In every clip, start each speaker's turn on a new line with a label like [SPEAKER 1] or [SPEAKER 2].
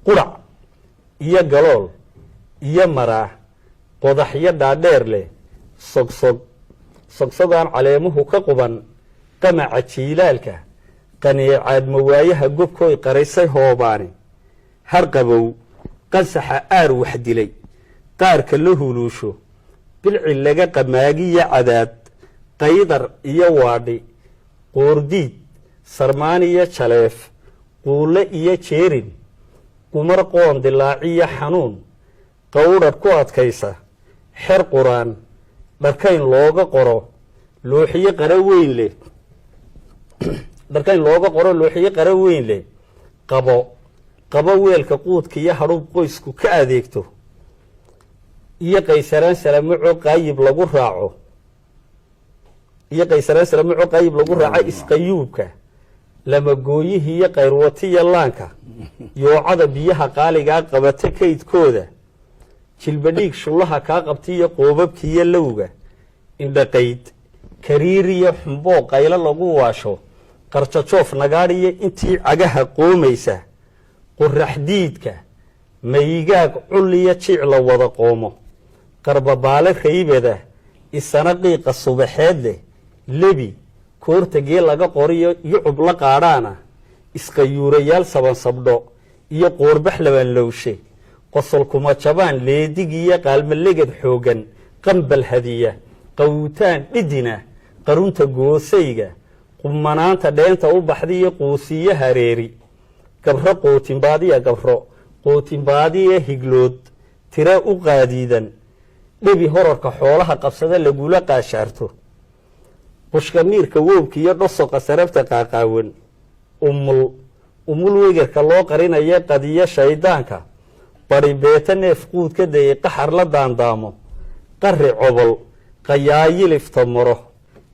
[SPEAKER 1] Qurac iyo galool iyo maraa qodaxyo dhaadheer leh, sogsog sogsogaan caleemuhu ka quban, qamaca jiilaalka, qaneecaad mawaayaha gobkooy qarisay hoobaani, harqabow, qansaxa aar wax dilay, qaarka la huluusho, bilci laga qamaagiyo cadaad, qaydar iyo waadhi, qoordiid, sarmaan iyo jaleef, quulle iyo jeerin, gumar qoon dilaaciyo xanuun, qawdhadh ku adkaysa, xer quraan dharkayn looga qoro, looxiyo qara weyn leh, dharkayn looga qoro, looxiyo qara weyn leh, qabo qabo, weelka quudka iyo hadhuub qoysku ka adeegto, iyo qaysaraan salamaco qaayib lagu raaco, iyo qaysaraan salamaco qaayib lagu raaco, isqayuubka lamagooyihii iyo qayrwatiya laanka, yoocada biyaha qaaligaa qabata kaydkooda, jilbadhiig shullaha kaa qabta iyo qoobabkiiyo lowga, indhaqayd kariiriyo xumboo qaylo lagu waasho, qarjajoof nagaadhiyo intii cagaha qoomaysa, qoraxdiidka maygaag culliyo jiic la wada qoomo, qarbabaale raybada isana qiiqa subaxeed leh, lebi koortagee laga qoriyo yucub la qaadhaana, isqayuurayaal sabansabdho iyo qoorbax labanlowshe, qosolkuma jabaan leedig iyo qaalmaleged xooggan, qambal hadiya, qawtaan dhidina, qarunta goosayga, qumanaanta dheenta u baxdiyo quusiyo hareeri, gabro qootimbaadiya, gabro qootimbaadiya higlood tira u qaadiidan, dhebi horarka xoolaha qabsada lagula qaashaarto, qushkamiirka woobka iyo dhosoqa sarabta qaaqaawan, umul umul wegarka loo qarinayo, qadiyo shaydaanka, bari beeta neef quud ka dayay, qaxar la daandaamo, qari cobol, qayaayilifta maro,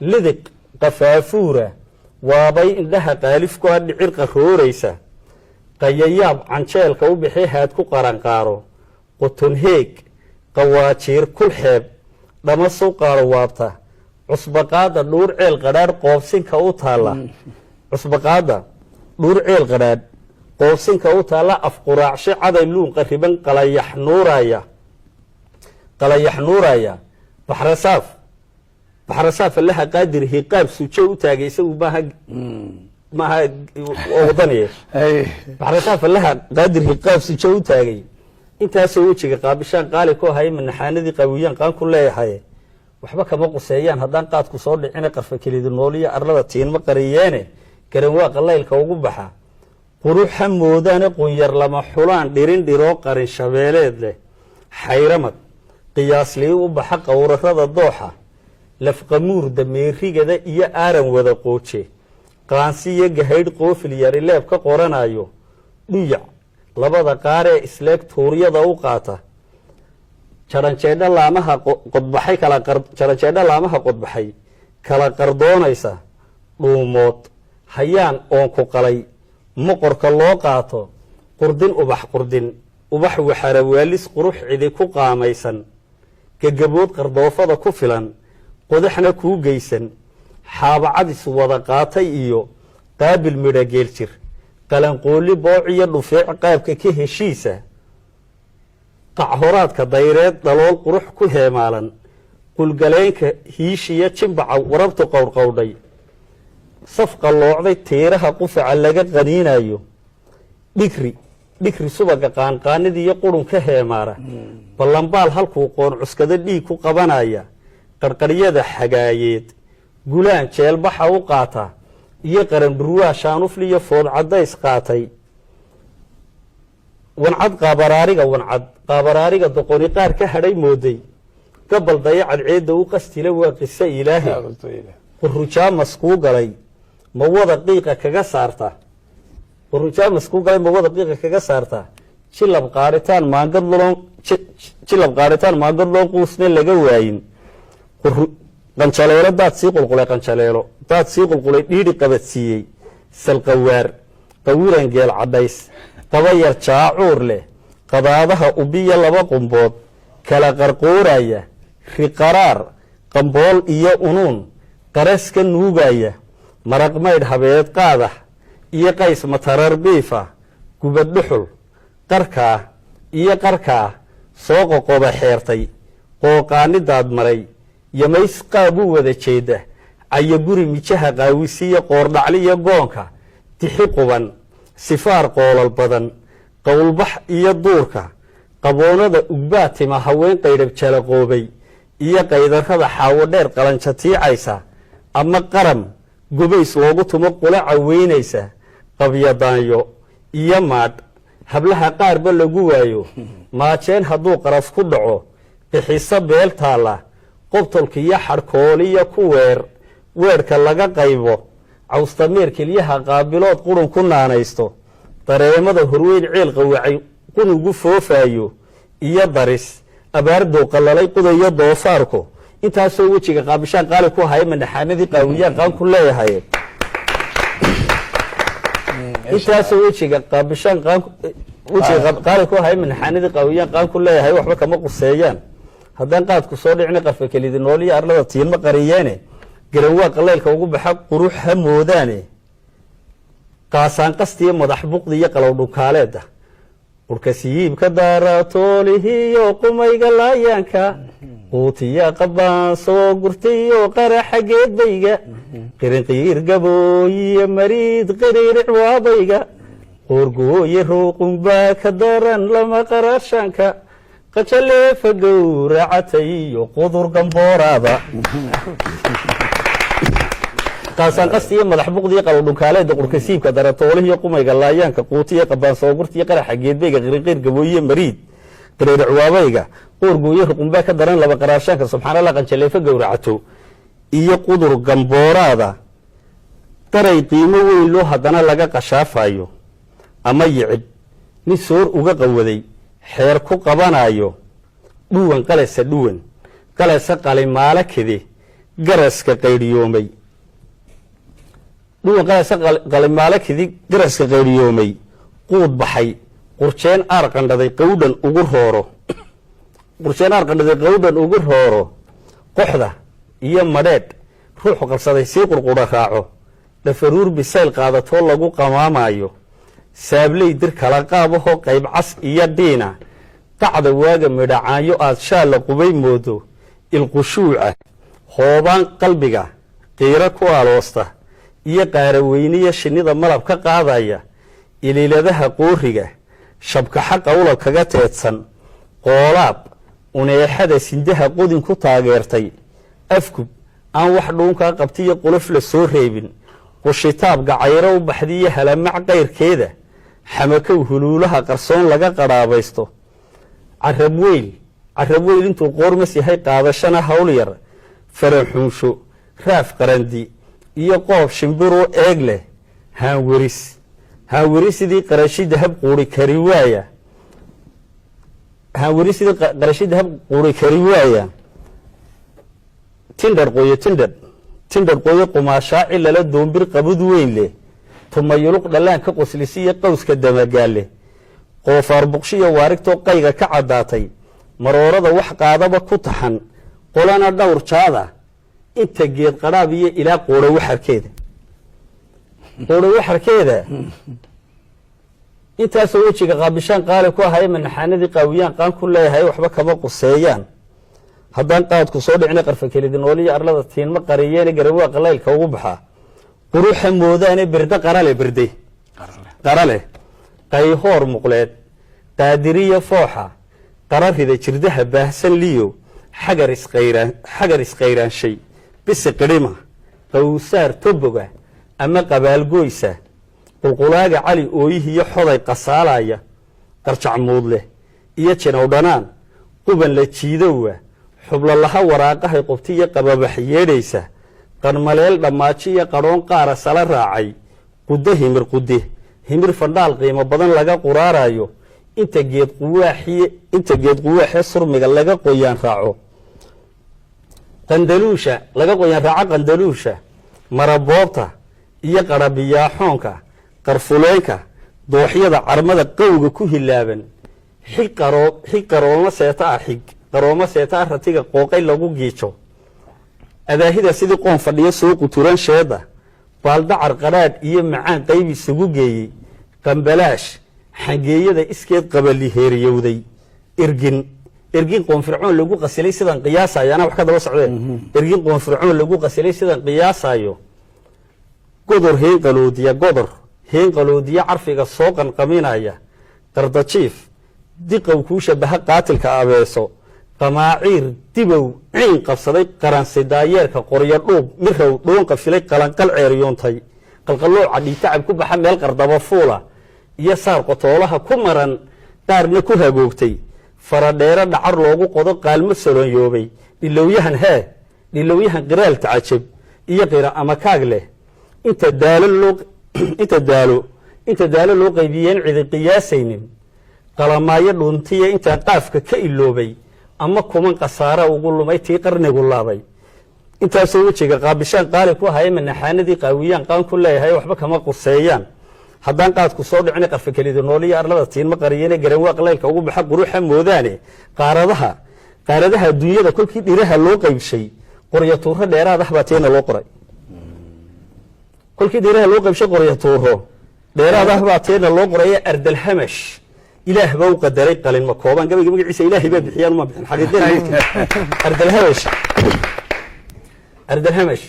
[SPEAKER 1] lidiq qafaafuura, waabay indhaha qaalifku a, dhicir qarooraysa, qayayaab canjeelka u bixi, haad ku qaranqaaro, qotonheeg, qawaajiir kulxeeb, dhama suqaaro waabta, cusbaqaada dhuur ceel qadhaadh qoobsinka u taalla, cusbaqaada dhuur ceel qadhaadh qoobsinka u taalla, afquraacshe caday luun qariban, qalayax nuuraya, qalayax nuuraya, baxrasaaf, baxrasaaf Allaha qaadir hiqaab sujo u taagay, isagu maaha, maaha oo wadaniye. Baxrasaaf Allaha qaadir hiqaab sujo u taagay, intaasoo wejiga qaabishaan qaali ku ahay, manaxaanadii qaawiyaan qaan ku leeyahay, waxba kama quseeyaan haddaan qaadku soo dhicina, qarfa kelida nooliyo arlada tiinma qariyeene, garanwaa qalaylka ugu baxa, quruxa moodaane, qunyar lama xulaan, dhirin dhiroo qarin shabeeleed leh, xayramad qiyaaslii u baxa, qowrarada dooxa, lafqamuur dameerigada iyo aaran wada qooje, qaansi iyo gahaydh qoofil yari leeb ka qoranayo, dhuyac labada qaar ee isleeg tuuryada u qaata, jaranjeedho laamaha qodbaxay kala, jaranjeedho laamaha qodbaxay kala qardoonaysa, dhuumood hayaan oon ku qalay, moqorka loo qaato, qurdin ubax, qurdin ubax, waxarawaalis qurux cidi ku qaamaysan, gagabood qardoofada ku filan, qodaxna kuu geysan, xaabacadis wada qaatay iyo qaabil midha geeljir, qalanqooli booc iyo dhufeec qaabka ka heshiisa, qachoraadka dayreed, dhalool qurux ku heemaalan, qulgaleenka hiishiya, jimbaca warabtu qowrqowdhay, saf qalloocday, tiiraha qufaca laga qaniinayo, dhigri dhigri subaga qaanqaanida iyo qurun ka heemaara, ballambaal halkuu qoon cuskado dhiig ku qabanaya, qarqaryada xagaayeed, gulaan jeelbaxa u qaata iyo qarandhurwaa shaanufliyo food cadays qaatay, wancad qaabaraariga, wancad qaabaraariga doqoni qaar ka hadhay mooday, gabal dayacad ceedda u qastila, waa qiso ilaahi, qurujaamas kuu galay mawada qiiqa kaga saarta, qurujaamas kuu galay mawada qiiqa kaga saarta, jilab qaaritaan maangad loon, jilab qaaritaan maangad loon quusna laga waayin, qanjaleelo daad sii qulqulay, qanjaleelo daad sii qulqulay, dhiidhi qabadsiiyey, salqawaar qawiran geel cadhays, qabayar jaacuur leh, qadaadaha ubiya laba qumbood kala qarqooraya, riqaraar qambool iyo unuun qaras ka nuugaya, maraq maydh habeed qaadah iyo qays matarar biifa, gubad dhuxul. Qarkaa iyo qarkaa soo qoqoba xeertay, qooqaanidaad maray, yamays qaab u wada jeeda, cayaguri mijaha qaawisiya, qoordhacliyo goonka tixi quban, sifaar qoolal badan, qowlbax iyo duurka qaboonada ugbaatima, haween qaydhab jalaqoobay iyo qaydarrada xaawo dheer qalanjatiicaysa, ama qaram gobays loogu tumo qula caweynaysa, qabyadaanyo iyo maadh hablaha qaarba lagu waayo, maajeen hadduu qaraf ku dhaco, bixiso beel taalla, qobtolka iyo xadhkooliyo ku weer weerhka laga qaybo, cawstameer kelyaha qaabilood qurun ku naanaysto, dareemada horweyn ceel qawacay qunugu foofaayo, iyo daris abaardow qallalay qudayo doofaarku. Intaasoo wejiga qaabishaan qaali ku haya, manaxaanadii qaawiyaan qaan ku leeyahay. Intaasoo wejiga qaabishaan qaan, wejiga qaali ku haya, manaxaanadii qaawiyaan qaan ku leeyahay, waxba kama quseeyaan. Haddaan qaadku soo dhicni, qarfa kelidi nooliyo arlada tiilma qariyeene, garanwaa qalaylka ugu baxa qurux ha moodaane, qaasaan qastiyo madax buqdi iyo qalow dhukaaleeda, urkasiyiibka daaratoolihiyo qumayga laayaanka, quutiya qabaan soo gurtayo qaraxa geedbayga, qirinqiir gabooyiyo mariid qiriiric waabayga, qoorgooye ruuqunbaa ka daran lama qaraashaanka, qajaleefa gowracatay iyo qudur gambooraada, qaasaanqasti iyo madax buqdiyo qalowdhunkaaleeda, qurkasiibka daratoolihiyo qumayga laayaanka, quutiya qabaan soogurtiyo qaraxa geedbayga, qirinqiir gabooyiye mariid qiriiric waabayga, qoorgooye ruqunbaa ka daran laba qaraashaanka, subxaanallah, qanjaleefo gowracato iyo qudur gambooraada, daray qiimo weyn loo haddana laga qashaafayo, ama yicib nin soor uga qawaday xeer ku qabanayo, dhuwan qalasa, dhuwan qalasa qalimaalo kede garaska qaydhiyoomay, dhuwan qalasa qalimaalo kedi garaska qaydhiyoomay, quud baxay qurjeen aar qandhaday qawdhan ugu rooro, qurjeen aar qandhaday qawdhan ugu rooro, qoxda iyo madheedh ruuxu qabsaday sii qurqudha raaco, dhafaruur bisayl qaadatoo lagu qamaamayo, saabley dir kala qaabahoo qayb cas iyo dhiina, qacda waaga midhacaanyo aad shaalla qubay moodo, ilqushuuca hoobaan qalbiga qiiro ku aloosta, iyo qaaraweyniya shinnida malab ka qaadaya, iliiladaha qooriga shabkaxa qawlal kaga teedsan, qoolaab uneexada sindaha qodin ku taageertay, afgub aan wax dhuunkaa qabtiyo qolof la soo reebin, qushitaab gacayro u baxdiyo halamac qayrkeeda, xamakow huluulaha qarsoon laga qadhaabaysto, carabweyl carabweyl intuu qoormas yahay qaadashana hawl yar, faraxuunsho raaf qarandi iyo qoob shimbiruu eeg leh, haanweris haanwerisidii qarashi dahab quuri kari waaya, haanwerisidii qarashi dahab quuri kari waaya, tindhar qoyo, tindhar tindhar qoyo qumaashaaci lala doombir qabud weyn leh, tumayuluq dhallaan ka qoslisiyo qowska damagaale, qoofaar buqshiyo waarigtoo qayga ka caddaatay, maroorada wax qaadaba ku taxan, qolana dhowr jaada, inta geed qadhaab iyo ilaa qoodho waxarkeeda, qoodho waxarkeeda. Intaasoo wejiga qaabishaan qaali ku ahay, manaxaanadii qaawiyaan qaan ku leeyahay, waxba kama quseeyaan. Haddaan qaadku soo dhicina, qarfa kelidi nooliyo arlada tiinma qariyeene, garawaa qalaylka ugu baxaa quruxa moodaane, berde qarale, berde qarale, qayhoor muqleed, qaadiriya fooxa qararida, jirdaha baahsan liyo xagar isqayraan, xagar isqayraanshay, bisi qidhima, qawsaar toboga ama qabaalgoysa, qulqulaaga cali ooyihiyo xoday qasaalaya, qarjacmuud leh iyo jinowdhanaan, quban la jiidowa, xublolaha waraaqahay qobtiyo qababax yeedhaysa, qanmaleel dhammaajiyo qadhoon qaara sala raacay, qudde himir, qudde himir fandhaal qiimo badan laga quraarayo, inta geed quwaaxiye, inta geed quwaaxee surmiga laga qoyaan raaco qandaluusha, laga qoyaan raaco qandaluusha, maraboobta iyo qarabiyaaxoonka, qarfuleenka dooxyada carmada qowga ku hilaaban, xig qaroo, xig qarooma seeta ah, xig qarooma seeta ah, ratiga qooqay lagu giijo, adaahida sidii qoon fadhiyo soo quturan, sheeda baaldacar qadhaadh iyo macaan qayb isugu geeyey, qambalaash Xangeeyada iskeed qabali heeriyowday, ergin ergin qoonfircoon lagu qasilay sidaan qiyaasayo, anaa wax ka daba socdeen, ergin qoonfircoon lagu qasilay sidaan qiyaasayo, godor heen qaloodiya, godor heen qaloodiya carfiga soo qanqaminaya, qardajiif diqow kuu shabaha qaatilka abeeso, qamaaciir dibow ciin qabsaday, qaransi daayeerka, qoryo dhuub mirow dhuun qafilay, qalanqal ceeriyoontay, qalqalooca dhiitacab ku baxa meel qardaba fuula, iyo saar qotoolaha ku maran qaarna ku hagoogtay, faradheero dhacar loogu qodo qaalmo solonyoobay, dhilowyahan hee dhilowyahan qiraal tacajab iyo qira ama kaag leh, inta daalo loo inta daalo loo qaybiyeen cidi qiyaasaynin, qalamaayo dhuntiya intaan qaafka ka iloobay, ama kuman khasaara ugu lumay tii qarnigu laabay, intaasoo wejiga qaabishaan qaali ku haya, manaxaanadii qaawiyaan qaan ku leeyahay, waxba kama quseeyaan haddaan qaadku soo dhicin, qarfa kelida nooliyo arlada tiinma qariyene, garanwaaq leylka ugu baxa quruxa moodaane, qaaradaha adduunyada kolkii dhiraha loo qaybshay, qoryo tuuro dheeraad ah baa teena loo qoray. Kolkii dhiraha loo qaybshay, qoryo tuuro dheeraad ah baa teena loo qoray. Ardalhamash Ilaah baa u qadaray qalin ma koobaan. Gabayga magaciisa Ilaahay baa bixiyaan, uma bixin xaqiiqada. Ardalhamash, ardalhamash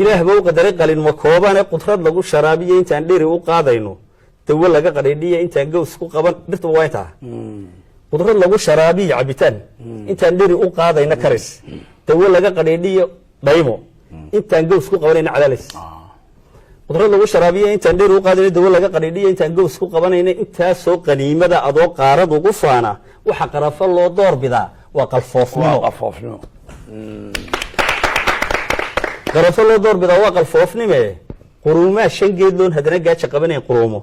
[SPEAKER 1] Ilaah baa u qadaray qalin ma koobaane, qudrad lagu sharaabiyo intaan dheri u qaadayno, dawo laga qadhidhiya intaan gaws ku qaban. Dhirtuba waa intaa: qudrad lagu sharaabiyo cabitaan intaan dheri u qaadayno, karis dawo laga qadhidhiyo, dhaymo intaan gaws ku qabanayno, cadaalis qudrad lagu sharaabiyo intaan dheri u qaadayno, dawo laga qadhidhiyo intaan gaws ku qabanayno. Intaasoo qaniimada adoo qaarad ugu faana, waxa qarafo loo door bidaa waa qalfoofnimo.
[SPEAKER 2] Waa qalfoofnimo.
[SPEAKER 1] Qarafo loo door bidaa waa qalfoofnime. Quruumaa shan geed loon haddana gaaja qabanayn, quruumo.